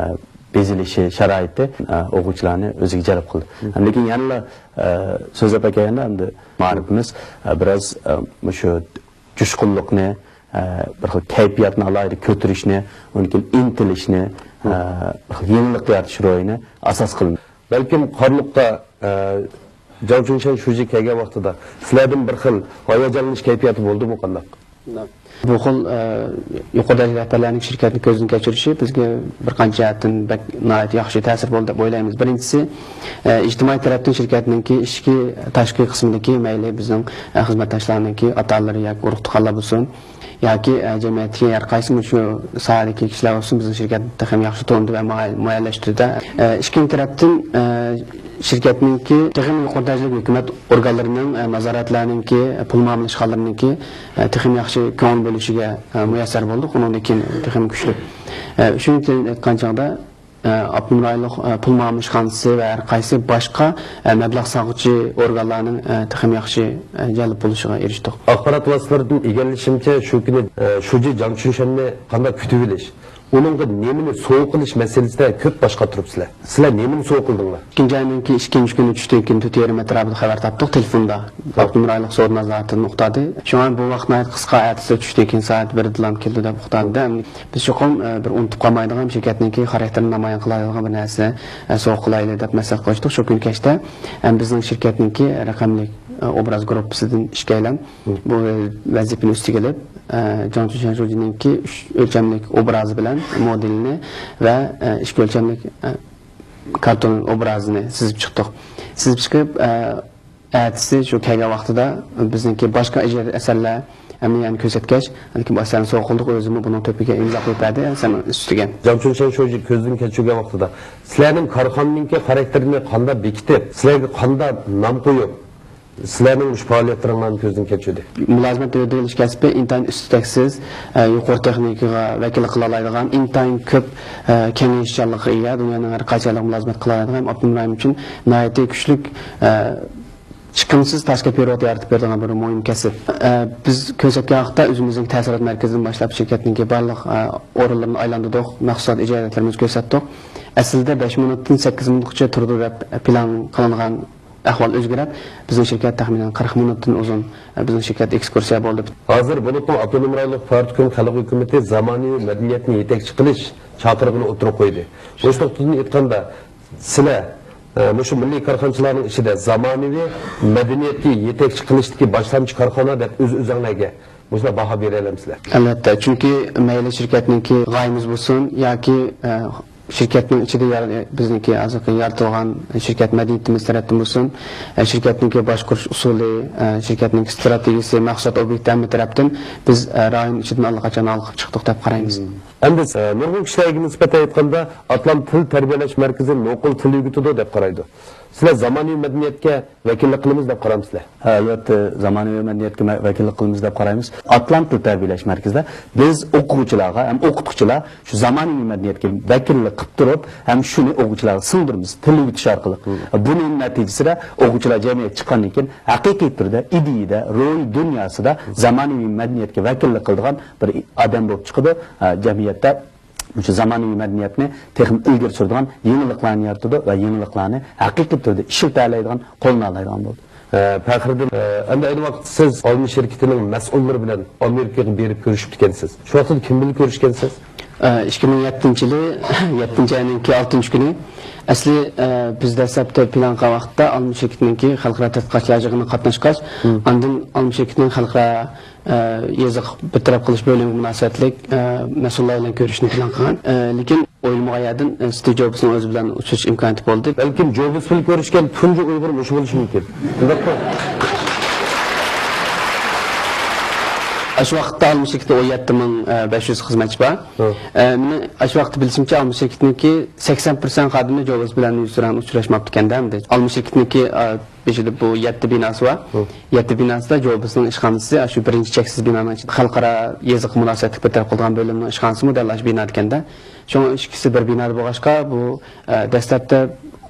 بېزىلىشى، شارائىتى، ئە، ئوقۇغۇچىلارنى ئۆزىگە جەلپ قىلدى. ھەم لېكىن يەنىلا، ئە، سۆزلەپ ئەكەلگەندە ئەمدى مائارىپىمىز، ئە، بىراز، ئە، مۇشۇ جۇشقۇنلۇقنى، ئە، بىر خىل كەيپىياتنى ئالاھىدە كۆتۈرۈشنى، ئۇنىڭ كېيىن ئىنتىلىشنى، ئە، بىر خىل يېڭىلىق يارىتىش روھىنى ئاساس قىلىمىز. بەلكىم قارلۇقتا، ئە، جاڭ چۈنشەن شۇجى كەلگەن ۋاقتىدا سىلەردىن بىر خىل ھاياجانلىنىش كەيپىياتى بولدىمۇ قانداق؟ بۇ خىل، ئە، يۇقىرى دەرىجىلىك رەھبەرلەرنىڭ شىركەتنى كۆزدىن كەچۈرۈشى بىزگە بىر قانچە جەھەتتىن بەك ناھايىتى ياخشى تەسىر بولدى دەپ ئويلايمىز. بىرىنچىسى، ئە، ئىجتىمائىي تەرەپتىن شىركەتنىڭكى ئىچكى، تاشقى قىسمىدىكى مەيلى بىزنىڭ، ئە، خىزمەتداشلارنىڭكى ئاتا-ئانىلىرى ياكى ئۇرۇق-تۇغقانلار بولسۇن، ياكى، ئە، جەمئىيەتتىكى ھەر قايسى مۇشۇ ساھەدىكى كىشىلەر بولسۇن، بىزنىڭ شىركەتنى تېخىمۇ ياخشى تونۇدى ۋە مۇئەييەنلەشتۈردى. ئە، ئىككىنچى تەرەپتىن، ئە، شىركەتنىڭكى تېخىمۇ يۇقىرى دەرىجىلىك ھۆكۈمەت ئورگانلىرىنىڭ، ئە، نازارەتلەرنىڭكى، پۇل مۇئامىلە ئىشخانىلىرىنىڭكى، ئە، تېخىمۇ ياخشى كۆڭۈل بۆلۈشىگە، ئە، مۇيەسسەر بولدۇق. ئۇنىڭدىن كېيىن تېخىمۇ كۈچلۈك. ئە، ئۈچىنچىدىن ئېيتقان چاغدا، ئاپتونوم رايونلۇق پۇل مۇئامىلە ئىشخانىسى ۋە ھەر قايسى باشقا مەبلەغ سالغۇچى ئورگانلارنىڭ تېخىمۇ ياخشى جەلپ بولۇشىغا ئېرىشتۇق. ئاخبارات ۋاسىتىلىرىدىن ئىگىلىشىمچە، شۇ كۈنى شۇجى جاڭ چۈنشەننى قانداق كۈتۈۋېلىش، ئۇنىڭغا نېمىنى سوۋغا قىلىش مەسىلىسىدە كۆپ باش قاتۇرۇپسىلەر. سىلەر نېمىنى سوۋغا قىلدىڭلار؟ ئىككىنچى ئاينىڭكى ئىككىنچى كۈنى چۈشتىن كېيىن تۆت يېرىم ئەتراپىدا خەۋەر تاپتۇق تېلېفوندا. ئاپتونوم رايونلۇق سودا نازارىتىدىن ئۇقتۇردى. شۇڭا بۇ ۋاقىت ناھايىتى قىسقا، ئەتىسى چۈشتىن كېيىن سائەت بىردىلا كېلىدۇ دەپ ئۇقتۇردى. بىز چوقۇم، ئە، بىر ئۇنتۇپ قالمايدىغان شىركەتنىڭكى خاراكتېرىنى نامايان قىلالايدىغان بىر نەرسە، ئە، سوۋغا قىلايلى دەپ مەسلىھەت قىلىشتۇق. شۇ كۈنى كەچتە، ئە، بىزنىڭ شىركەتنىڭكى رەقەملىك، ئە، ئوبراز گۇرۇپپىسىدىن ئىككىيلەن بۇ ۋەزىپىنى ئۈستىگە ئېلىپ، ئە، جاڭ چۈنشەن شۇجىنىڭكى ئۈچ ئۆلچەملىك ئوبرازى بىلەن مودېلىنى ۋە، ئە، ئىككى ئۆلچەملىك، ئە، كارتون ئوبرازىنى سىزىپ چىقتۇق. سىزىپ چىقىپ، ئە، ئەتىسى شۇ كەلگەن ۋاقتىدا بىزنىڭكى باشقا ئىجادىي ئەسەرلەر ھەممە يەرنى كۆرسەتكەچ، لېكىن بۇ ئەسەرنى سوۋغا قىلدۇق، ئۆزىمۇ بۇنىڭ تۆپىگە ئىمزا قويۇپ بەردى، سەن ئۈستىگە. جاڭ چۈنشەن شۇجى كۆزدىن كەچۈرگەن ۋاقتىدا سىلەرنىڭ كارخانىنىڭكى خاراكتېرىنى قانداق بېكىتىپ، سىلەرگە قانداق نام قويۇپ، سىلەرنىڭ مۇشۇ پائالىيەتلىرىڭلارنى كۆزدىن كەچۈردى؟ مۇلازىمەت ھۆددىگە ئېلىش كەسپى ئىنتايىن ئۈستتەكسىز، ئە، يۇقىرى تېخنىكىغا ۋەكىللىك قىلالايدىغان، ئىنتايىن كۆپ، ئە، كېڭىيىشچانلىققا ئىگە، دۇنيانىڭ ھەر قايسى يەرلىرىگە مۇلازىمەت قىلالايدىغان ھەم ئاپتونوم رايون ئۈچۈن ناھايىتى كۈچلۈك، ئە، چىقىمسىز تاشقى پېرېۋوت يارىتىپ بېرىدىغان بىر مۇھىم كەسىپ. ئە، بىز كۆرسەتكەن ۋاقىتتا ئۆزىمىزنىڭ تەسىرات مەركىزىدىن باشلاپ شىركەتنىڭكى بارلىق، ئە، ئورۇنلىرىنى ئايلاندۇردۇق، مەخسۇسات ئىجادىيەتلىرىمىزنى كۆرسەتتۇق. ئەسلىدە بەش مىنۇتتىن سەككىز مىنۇتقىچە تۇرىدۇ دەپ پىلان قىلىنغان ئەھۋال ئۆزگىرىپ، بىزنىڭ شىركەت تەخمىنەن قىرىق مىنۇتتىن ئۇزۇن، ئە، بىزنىڭ شىركەت ئېكسكۇرسىيە بولدى. ھازىر بولۇپمۇ ئاپتونوم رايونلۇق پارتكوم خەلق ھۆكۈمىتى زامانىۋى مەدەنىيەتنى يېتەكچى قىلىش چاقىرىقىنى ئوتتۇرىغا قويدى. مۇشۇ نۇقتىدىن ئېيتقاندا، سىلەر، ئە، مۇشۇ مىللىي كارخانىچىلارنىڭ ئىچىدە زامانىۋى مەدەنىيەتكە يېتەكچى قىلىشتىكى باشلامچى كارخانا دەپ ئۆز-ئۆزۈڭلارگە مۇشۇنداق باھا بېرەلەمسىلەر؟ ئەلۋەتتە، چۈنكى مەيلى شىركەتنىڭكى غايىمىز بولسۇن ياكى، ئە، شىركەتنىڭ ئىچىدە يار-، بىزنىڭكى ھازىرقى يارىتىلغان شىركەت مەدەنىيىتىمىز تەرەپتىن بولسۇن، شىركەتنىڭكى باشقۇرۇش ئۇسۇلى، شىركەتنىڭكى ئىستراتېگىيىسى، مەھسۇلات ئوبيېكتى ھەممە تەرەپتىن بىز رايون ئىچىدىن ئاللىقاچان ھالقىپ چىقتۇق دەپ قارايمىز. ئەمدى، ئە، نۇرغۇن كىشىلەرگە نىسبەتەن ئېيتقاندا، ئاتلان تىل تەربىيەلەش مەركىزى نوقۇل تىل ئۆگىتىدۇ دەپ قارايدۇ. سىلەر زامانىۋى مەدەنىيەتكە ۋەكىللىك قىلىمىز دەپ قارامسىلەر؟ ھە، ئەلۋەتتە، زامانىۋى مەدەنىيەتكە مە-، ۋەكىللىك قىلىمىز دەپ قارايمىز. ئاتلان تىل تەربىيەلەش مەركىزىدە بىز ئوقۇغۇچىلارغا ھەم ئوقۇتقۇچىلار شۇ زامانىۋى مەدەنىيەتكە ۋەكىللىك قىلىپ تۇرۇپ، ھەم شۇنى ئوقۇغۇچىلارغا سىڭدۈرىمىز، تىل ئۆگىتىش ئارقىلىق. بۇنىڭ نەتىجىسىدە ئوقۇغۇچىلار جەمئىيەتكە چىققاندىن كېيىن ھەقىقىي تۈردە، ئىدىيىدە، روھىي دۇنياسىدا زامانىۋى مەدەنىيەتكە ۋەكىللىك قىلىدىغان بىر ئادەم بولۇپ چىقىدۇ. ھە، جەمئىيەتتە مۇشۇ زامانىۋى مەدەنىيەتنى تېخىمۇ ئىلگىرى سۈرىدىغان يېڭىلىقلارنى يارىتىدۇ ۋە يېڭىلىقلارنى ھەقىقىي تۈردە ئىشلىتەلەيدىغان، قوللىنالايدىغان بولدى. ئە، پەخرىدىن، ئە، ئەمدى ئەينى ۋاقىتتا سىز ئالما شىركىتىنىڭ مەسئۇللىرى بىلەن ئامېرىكىغا بېرىپ كۆرۈشۈپتىكەنسىز. شۇ ۋاقىتتا كىم بىلەن كۆرۈشكەنسىز؟ ئىككى مىڭ يەتتىنچى يىلى، يەتتىنچى ئاينىڭكى ئالتىنچى كۈنى. ئەسلى، ئە، بىز دەسلەپتە پىلان قىلغان ۋاقىتتا ئالما شىركىتىنىڭكى خەلقئارا تەتقىقات يىغىنىغا قاتناشقاچ، ئاندىن ئالما شىركىتىنىڭ خەلقئارا ئە، يېزىق بىر تەرەپ قىلىش بۆلۈمىگە مۇناسىۋەتلىك، ئە، مەسئۇللار بىلەن كۆرۈشۈشنى پىلان قىلغان. ئە، لېكىن ئويلىمىغان يەردىن، ئە، ستىۋ جوبسنىڭ ئۆزى بىلەن ئۇچرىشىش ئىمكانىيىتى بولدى. بەلكىم جوبس بىلەن كۆرۈشكەن تۇنجى ئۇيغۇر مۇشۇ بولۇشى مۇمكىن. شۇنداقمۇ؟ ئاشۇ ۋاقىتتا ئالما شىركىتىدە ئون يەتتە مىڭ بەش يۈز خىزمەتچى بار. ئە، مېنىڭ ئاشۇ ۋاقىتتا بىلىشىمچە، ئالما شىركىتىنىڭكى سەكسەن پىرسەنت خادىمى جوبس بىلەن يۈزتۇرا ئۇچراشماپتىكەن-دە ئەمدى. ئالما شىركىتىنىڭكى، ئە، بېشىدا بۇ يەتتە بىناسى بار. يەتتە بىناسىدا جوبسنىڭ ئىشخانىسى، ئاشۇ بىرىنچى چەكسىز بىنانىڭ ئىچىدە خەلقئارا يېزىققا مۇناسىۋەتلىك بىر تەرەپ قىلىدىغان بۆلۈمنىڭ ئىشخانىسىمۇ دەل ئاشۇ بىنادىكەن-دە. شۇڭا ئىككىسى بىر بىنادا بولغاچقا، بۇ، ئە، دەسلەپتە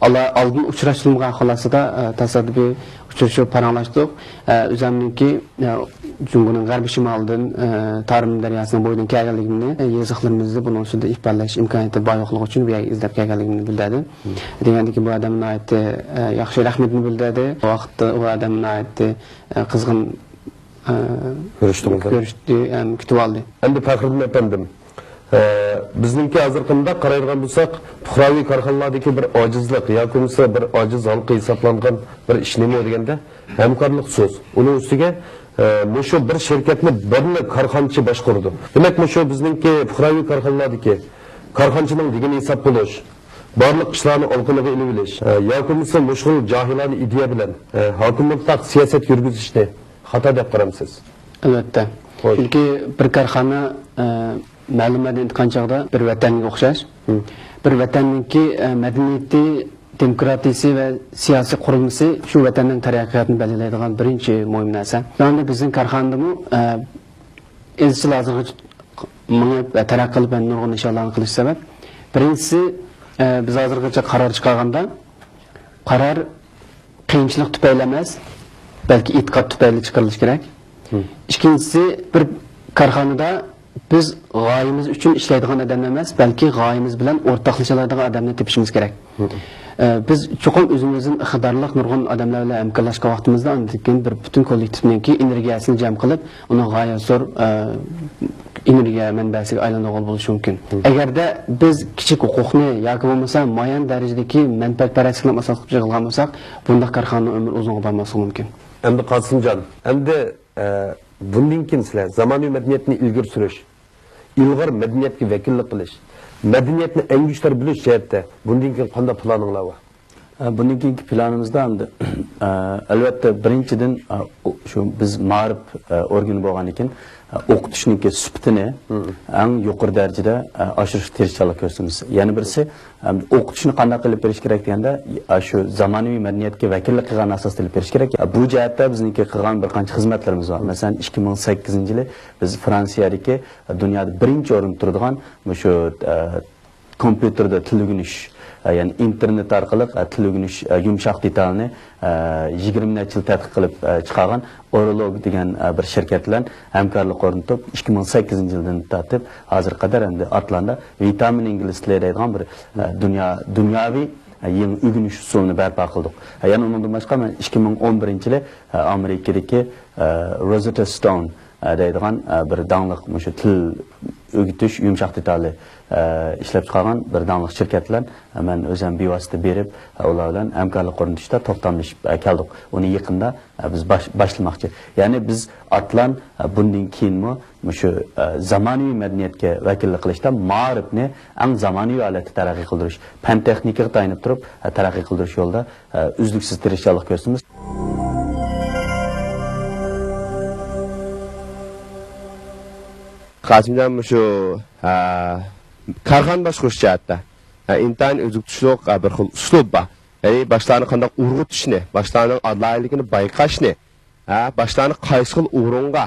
ئالا-، ئالدىن ئۇچراشتۇرۇلمىغان خۇلاسىدا، ئە، تاسادىپىي ئۇچرىشىپ پاراڭلاشتۇق. ئە، ئۆزۈمنىڭكى، ئە، جۇڭگونىڭ غەربىي شىمالىدىن، ئە، تارىم دەرياسىنىڭ بويىدىن كەلگەنلىكىمنى، ئە، يېزىقلىرىمىزدا بۇنىڭ ئۈستىدە ئىپادىلەش ئىمكانىيىتى بار يوقلۇقى ئۈچۈن بۇ يەرگە ئىزدەپ كەلگەنلىكىمنى بىلدۈردى. دېگەندىكىن بۇ ئادەم ناھايىتى، ئە، ياخشى رەھمىتىنى بىلدۈردى. بۇ ۋاقىتتا ئۇ ئادەم ناھايىتى، ئە، قىزغىن، ئە، كۆرۈشتىڭىز؟ كۆرۈشتى، ھەم كۈتۈۋالدى. ئەمدى پەخرىدىن ئەپەندىم، ئە، بىزنىڭكى ھازىرقى مۇنداق قارايدىغان بولساق، پۇقراۋى كارخانىلاردىكى بىر ئاجىزلىق ياكى بولمىسا بىر ئاجىز ھالقا ھېسابلانغان بىر ئىش نېمە دېگەندە، ھەمكارلىق سۆز. ئۇنىڭ ئۈستىگە، ئە، مۇشۇ بىر شىركەتنى بىرلا كارخانىچى باشقۇرىدۇ. دېمەك، مۇشۇ بىزنىڭكى پۇقراۋى كارخانىلاردىكى كارخانىچىنىڭ دېگىنى ھېساب بولۇش، بارلىق ئىشلارنى ئالىقىنىغا ئېلىۋېلىش، ئە، ياكى بولمىسا مۇشۇ خىل جاھىلانە ئىدىيە بىلەن، ئە، ھاكىم مۇتلەق سىياسەت يۈرگۈزۈشنى خاتا دەپ قارامسىز؟ ئەلۋەتتە. خوش. چۈنكى بىر كارخانا، ئە، مەلۇم مەدەنىيەت ئېيتقان چاغدا بىر ۋەتەنگە ئوخشاش. بىر ۋەتەننىڭكى، ئە، مەدەنىيىتى، دېموكراتىيىسى ۋە سىياسىي قۇرۇلمىسى شۇ ۋەتەننىڭ تەرەققىياتىنى بەلگىلەيدىغان بىرىنچى مۇھىم نەرسە. شۇڭا بىزنىڭ كارخانىدىمۇ، ئە، ئىزچىل ھازىرغىچە مېڭىپ ۋە تەرەققىي قىلىپ ۋە نۇرغۇن نىشانلارنى قىلىش سەۋەب. بىرىنچىسى، ئە، بىز ھازىرغىچە قارار چىقارغاندا، قارار قىيىنچىلىق تۈپەيلى ئەمەس، بەلكى ئېتىقاد تۈپەيلى چىقىرىلىشى كېرەك. ئىككىنچىسى، بىر كارخانىدا بىز غايىمىز ئۈچۈن ئىشلەيدىغان ئادەمنى ئەمەس، بەلكى غايىمىز بىلەن ئورتاقلىشالايدىغان ئادەمنى تېپىشىمىز كېرەك. ئە، بىز چوقۇم ئۆزىمىزدىن ئىقتىدارلىق نۇرغۇن ئادەملەر بىلەن ھەمكارلاشقان ۋاقتىمىزدا ئاندىن كېيىن بىر پۈتۈن كوللېكتىپنىڭكى ئېنېرگىيەسىنى جەم قىلىپ، ئۇنىڭ غايەت زور، ئە، ئېنېرگىيە مەنبەسىگە ئايلانغىلى بولۇشى مۇمكىن. ئەگەردە بىز كىچىك ھوقۇقنى ياكى بولمىسا مۇئەييەن دەرىجىدىكى مەنپەئەتپەرەسلىكنى ئاساس قىلىپ يىغىلغان بولساق، بۇنداق كارخانىنىڭ ئۆمرى ئۇزۇنغا بارماسلىقى مۇمكىن. ئەمدى قاسىمجان، ئەمدى، ئە، بۇندىن كېيىن سىلەر زامانىۋى مەدەنىيەتنى ئىلگىرى سۈرۈش، ئىلغار مەدەنىيەتكە ۋەكىللىك قىلىش، مەدەنىيەتنى ئەڭگۈشتەر بىلىش جەھەتتە بۇندىن كېيىن قانداق پىلانىڭلار بار؟ ئە، بۇندىن كېيىنكى پىلانىمىزدا ئەمدى، ئە، ئەلۋەتتە، بىرىنچىدىن، ئە، ئۇ، شۇ بىز مائارىپ، ئە، ئورگىنى بولغاندىكىن، ئە، ئوقۇتۇشنىڭكى سۈپىتىنى ئەڭ يۇقىرى دەرىجىدە، ئە، ئاشۇرۇشقا تىرىشچانلىق كۆرسىتىمىز. يەنە بىرسى، ئە، ئوقۇتۇشنى قانداق ئېلىپ بېرىش كېرەك دېگەندە، ئە، شۇ زامانىۋى مەدەنىيەتكە ۋەكىللىك قىلغان ئاساستا ئېلىپ بېرىش كېرەك. ئە، بۇ جەھەتتە بىزنىڭكى قىلغان بىر قانچە خىزمەتلىرىمىز بار. مەسىلەن، ئىككى مىڭ سەككىزىنچى يىلى بىز فرانسىيەدىكى، ئە، دۇنيادا بىرىنچى ئورۇندا تۇرىدىغان مۇشۇ، ئە، كومپيۇتېردا تىل ئۆگىنىش، ئە، يەنى ئىنتېرنېت ئارقىلىق، ئە، تىل ئۆگىنىش، ئە، يۇمشاق دېتالىنى، ئە، يىگىرمە نەچچە يىل تەتقىق قىلىپ، ئە، چىقارغان ئورولوگ دېگەن، ئە، بىر شىركەت بىلەن ھەمكارلىق ئورنىتىپ، ئىككى مىڭ سەككىزىنچى يىلدىن تارتىپ ھازىرغا قەدەر ئەمدى ئاتلاندا ۋىتامىن ئىنگلىز تىلى دەيدىغان بىر، ئە، دۇنيا، دۇنياۋى، ئە، يېڭى ئۆگىنىش ئۇسۇلىنى بەرپا قىلدۇق. ئە، يەنە ئۇنىڭدىن باشقا مەن ئىككى مىڭ ئون بىرىنچى يىلى، ئە، ئامېرىكىدىكى، ئە، روزېتا ستون، ئە، دەيدىغان، ئە، بىر داڭلىق مۇشۇ تىل ئۆگىتىش يۇمشاق دېتالى، ئە، ئىشلەپ چىقارغان بىر داڭلىق شىركەت بىلەن، ئە، مەن ئۆزۈم بىۋاسىتە بېرىپ، ئە، ئۇلار بىلەن ھەمكارلىق ئورنىتىشتا توختاملىشىپ، ئە، كەلدۇق. ئۇنى يېقىندا، ئە، بىز باش-، باشلىماقچى. يەنى بىز ئاتلان، ئە، بۇندىن كېيىنمۇ مۇشۇ، ئە، زامانىۋى مەدەنىيەتكە ۋەكىللىك قىلىشتا مائارىپنى ئەڭ زامانىۋى ھالەتتە تەرەققىي قىلدۇرۇش، پەن تېخنىكىغا تايىنىپ تۇرۇپ، ئە، تەرەققىي قىلدۇرۇش يولىدا، ئە، ئۈزلۈكسىز تىرىشچانلىق كۆرسىتىمىز. قاسىمجان مۇشۇ، ھە، كارخانا باشقۇرۇش جەھەتتە، ھە، ئىنتايىن ئۆزگىچىلىك، ھە، بىر خىل ئۇسلۇب بار. يەنى باشلارنى قانداق ئۇرغۇتۇشنى، باشلارنىڭ ئالاھىدىلىكىنى بايقاشنى، ھە، باشلارنى قايسى خىل ئورۇنغا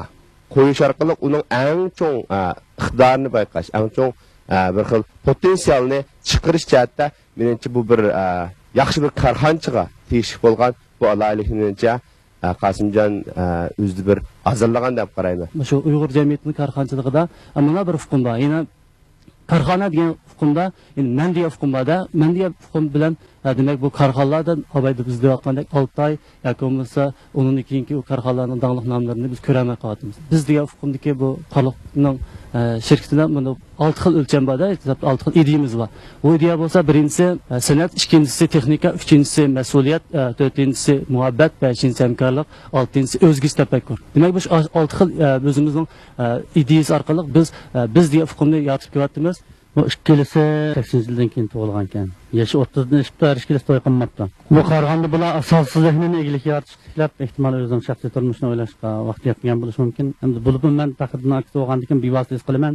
قويۇش ئارقىلىق ئۇنىڭ ئەڭ چوڭ، ھە، ئىقتىدارىنى بايقاش، ئەڭ چوڭ، ھە، بىر خىل پوتېنسىيالنى چىقىرىش جەھەتتە، مېنىڭچە، بۇ بىر، ھە، ياخشى بىر كارخانىچىغا تېگىشلىك بولغان بۇ ئالاھىدىلىكنى، مېنىڭچە، ئە، قاسىمجان، ئە، ئۆزىدە بىر ھازىرلىغان دەپ قارايمەن. مۇشۇ ئۇيغۇر جەمئىيىتىنىڭ كارخانىچىلىقىدا، ئە، مانا بىر ئۇقۇم بار. يەنە كارخانا دېگەن ئۇقۇمدا، يەنى مەن دېگەن ئۇقۇم بار-دە، مەن دېگەن ئۇقۇم بىلەن، ئە، دېمەك، بۇ كارخانىلاردا ئالاھىدە بىز دەۋاتقاندەك ئالتاي ياكى بولمىسا ئۇنىڭدىن كېيىنكى ئۇ كارخانىلارنىڭ داڭلىق ناملىرىنى بىز كۆرەلمەي قېلىۋاتىمىز. بىز دېگەن ئۇقۇمدىكى بۇ قارلۇقنىڭ، ئە، شىركىتىدە مانا ئالتە خىل ئۆلچەم بار-دە، ئالتە خىل ئىدىيىمىز بار. بۇ ئىدىيە بولسا، بىرىنچىسى، ئە، سەنئەت، ئىككىنچىسى تېخنىكا، ئۈچىنچىسى مەسئۇلىيەت، ئە، تۆتىنچىسى مۇھەببەت، بەشىنچىسى ھەمكارلىق، ئالتىنچىسى ئۆزگىچە تەپەككۇر. دېمەك، مۇشۇ ئا-، ئالتە خىل، ئە، ئۆزىمىزنىڭ، ئە، ئىدىيىسى ئارقىلىق بىز، ئە، بىز دېگەن ئۇقۇمنى يارىتىپ كېلىۋاتىمىز. بۇ ئىككىلىسى سەكسىنىنچى يىلدىن كېيىن تۇغۇلغانكەن. يېشى ئوتتۇزدىن ئېشىپتۇ، ھەر ئىككىلىسى توي قىلماپتۇ. بۇ قارىغاندا بۇلار ئاساسىي زېھنىنى ئىگىلىك يارىتىشقا تىكلەپ، ئېھتىمال ئۆزىنىڭ شەخسىي تۇرمۇشىنى ئويلاشقا ۋاقتى يەتمىگەن بولۇشى مۇمكىن. ئەمدى بولۇپمۇ مەن پەخرىدىننىڭ ئاكىسى بولغاندىكىن بىۋاسىتە ھېس قىلىمەن.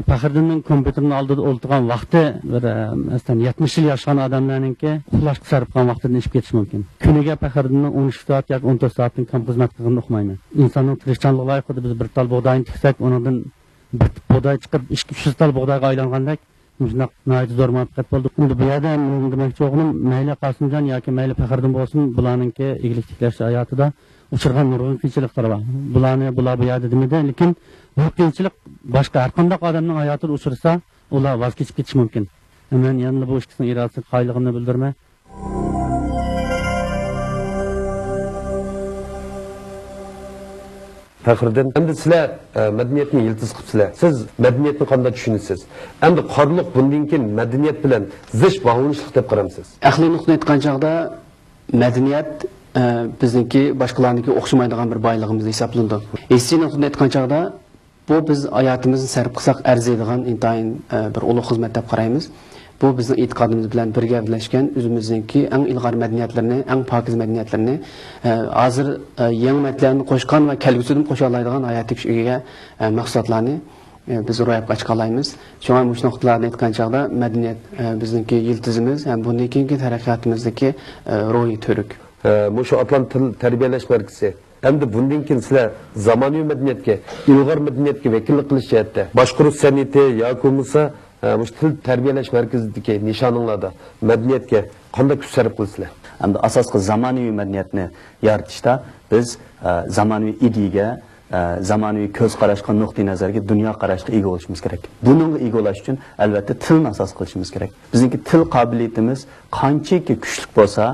پەخرىدىننىڭ كومپيۇتېرنىڭ ئالدىدا ئولتۇرغان ۋاقتى بىر، ئە، مەسىلەن، يەتمىش يىل ياشىغان ئادەملەرنىڭكى ئۇخلاشقا سەرپ قىلغان ۋاقتىدىن ئېشىپ كېتىشى مۇمكىن. كۈنىگە پەخرىدىننىڭ ئون ئىككى سائەت ياكى ئون تۆت سائەتتىن كەم خىزمەت قىلغىنىنى ئۇقمايمەن. ئىنساننىڭ تىرىشچانلىقى لايىقىدا بىز بىر تال بۇغداينى تىكسەك، ئۇنىڭدىن بىر بۇغداي چىقىپ، ئىككى، ئۈچ يۈز تال بۇغدايغا ئايلانغاندەك، مۇشۇنداق ناھايىتى زور مۇۋەپپەقىيەت بولدى. ئەمدى بۇ يەردە مېنىڭ دېمەكچى بولغىنىم، مەيلى قاسىمجان ياكى مەيلى پەخرىدىن بولسۇن، بۇلارنىڭكى ئىگىلىك تىكلەش ھاياتىدا ئۇچرىغان نۇرغۇن قىيىنچىلىقلار بار. بۇلارنى، بۇلار بۇ يەردە دېمىدى، لېكىن بۇ قىيىنچىلىق باشقا ھەر قانداق ئادەمنىڭ ھاياتىدا ئۇچرىسا، ئۇلار ۋاز كېچىپ كېتىشى مۇمكىن. مەن يەنىلا بۇ ئىككىسىنىڭ ئىرادىسىگە قايىللىقىمنى بىلدۈرىمەن. پەخرىدىن، ئەمدى سىلەر، ئە، مەدەنىيەتنى يىلتىز قىپسىلەر. سىز مەدەنىيەتنى قانداق چۈشىنىسىز؟ ئەمدى قارلۇق بۇندىن كېيىن مەدەنىيەت بىلەن زىچ باغلىنىشلىق دەپ قارامسىز؟ ئەقلىي نۇقتىدىن ئېيتقان چاغدا، مەدەنىيەت، ئە، بىزنىڭكى باشقىلارنىڭكى ئوخشىمايدىغان بىر بايلىقىمىز ھېسابلىنىدۇ. ھېسسىي نۇقتىدىن ئېيتقان چاغدا، بۇ بىز ھاياتىمىزنى سەرپ قىلساق ئەرزىيدىغان ئىنتايىن، ئە، بىر ئۇلۇغ خىزمەت دەپ قارايمىز. بۇ بىزنىڭ ئېتىقادىمىز بىلەن بىر گەۋدىلەشكەن، ئۆزىمىزنىڭكى ئەڭ ئىلغار مەدەنىيەتلىرىنى، ئەڭ پاكىز مەدەنىيەتلىرىنى، ئە، ھازىر، ئە، يېڭى مەدەنىيەتلەرنى قوشقان ۋە كەلگۈسىدىمۇ قوشالايدىغان ھاياتىي كۈچكە ئىگە، ئە، مەھسۇلاتلارنى، ئە، بىز روياپقا چىقالايمىز. شۇڭا مۇشۇ نۇقتىلارنى ئېيتقان چاغدا مەدەنىيەت، ئە، بىزنىڭكى يىلتىزىمىز ھەم بۇندىن كېيىنكى تەرەققىياتىمىزدىكى، ئە، روھىي تۈۋرۈك. ئە، مۇشۇ ئاتلان تىل تەربىيەلەش مەركىزى ئەمدى بۇندىن كېيىن سىلەر زامانىۋى مەدەنىيەتكە، ئىلغار مەدەنىيەتكە ۋەكىللىك قىلىش جەھەتتە باشقۇرۇش سەنئىتى ياكى بولمىسا، ئە، مۇشۇ تىل تەربىيەلەش مەركىزىدىكى نىشانىڭلاردا مەدەنىيەتكە قانداق كۈچ سەرپ قىلىسىلەر؟ ئەمدى ئاساسقى زامانىۋى مەدەنىيەتنى يارىتىشتا بىز، ئە، زامانىۋى ئىدىيەگە، ئە، زامانىۋى كۆز قاراشقا، نۇقتىئى نەزەرگە، دۇنيا قاراشقا ئىگە بولۇشىمىز كېرەك. بۇنىڭغا ئىگە بولاش ئۈچۈن، ئەلۋەتتە، تىلنى ئاساس قىلىشىمىز كېرەك. بىزنىڭكى تىل قابىلىيىتىمىز قانچىكى كۈچلۈك بولسا،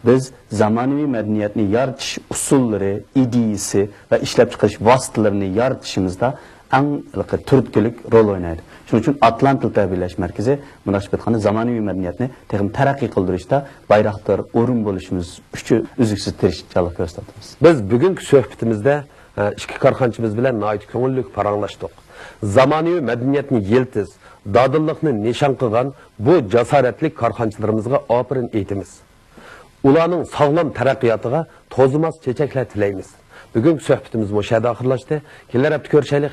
بىز زامانىۋى مەدەنىيەتنى يارىتىش ئۇسۇللىرى، ئىدىيىسى ۋە ئىشلەپچىقىرىش ۋاسىتىلىرىنى يارىتىشىمىزدا ئەڭ ھېلىقى تۈرتكىلىك رول ئوينايدۇ. شۇنىڭ ئۈچۈن ئاتلان تىل تەربىيەلەش مەركىزى مۇنداقچە ئېيتقاندا زامانىۋى مەدەنىيەتنى تېخىمۇ تەرەققىي قىلدۇرۇشتا بايراقدار ئورۇن بولۇشىمىز ئۈچۈن ئۈزلۈكسىز تىرىشچانلىق كۆرسىتىۋاتىمىز. بىز بۈگۈنكى سۆھبىتىمىزدە، ئە، ئىككى كارخانىچىمىز بىلەن ناھايىتى كۆڭۈللۈك پاراڭلاشتۇق. زامانىۋى مەدەنىيەتنى يىلتىز، دادىللىقنى نىشان قىلغان بۇ جاسارەتلىك كارخانىچىلىرىمىزغا ئاپىرىن ئېيتىمىز. ئۇلارنىڭ ساغلام تەرەققىياتىغا توزۇماس چېچەكلەر تىلەيمىز. بۈگۈنكى سۆھبىتىمىز مۇشۇ يەردە ئاخىرلاشتى. كېلەر ھەپتە كۆرۈشەيلى.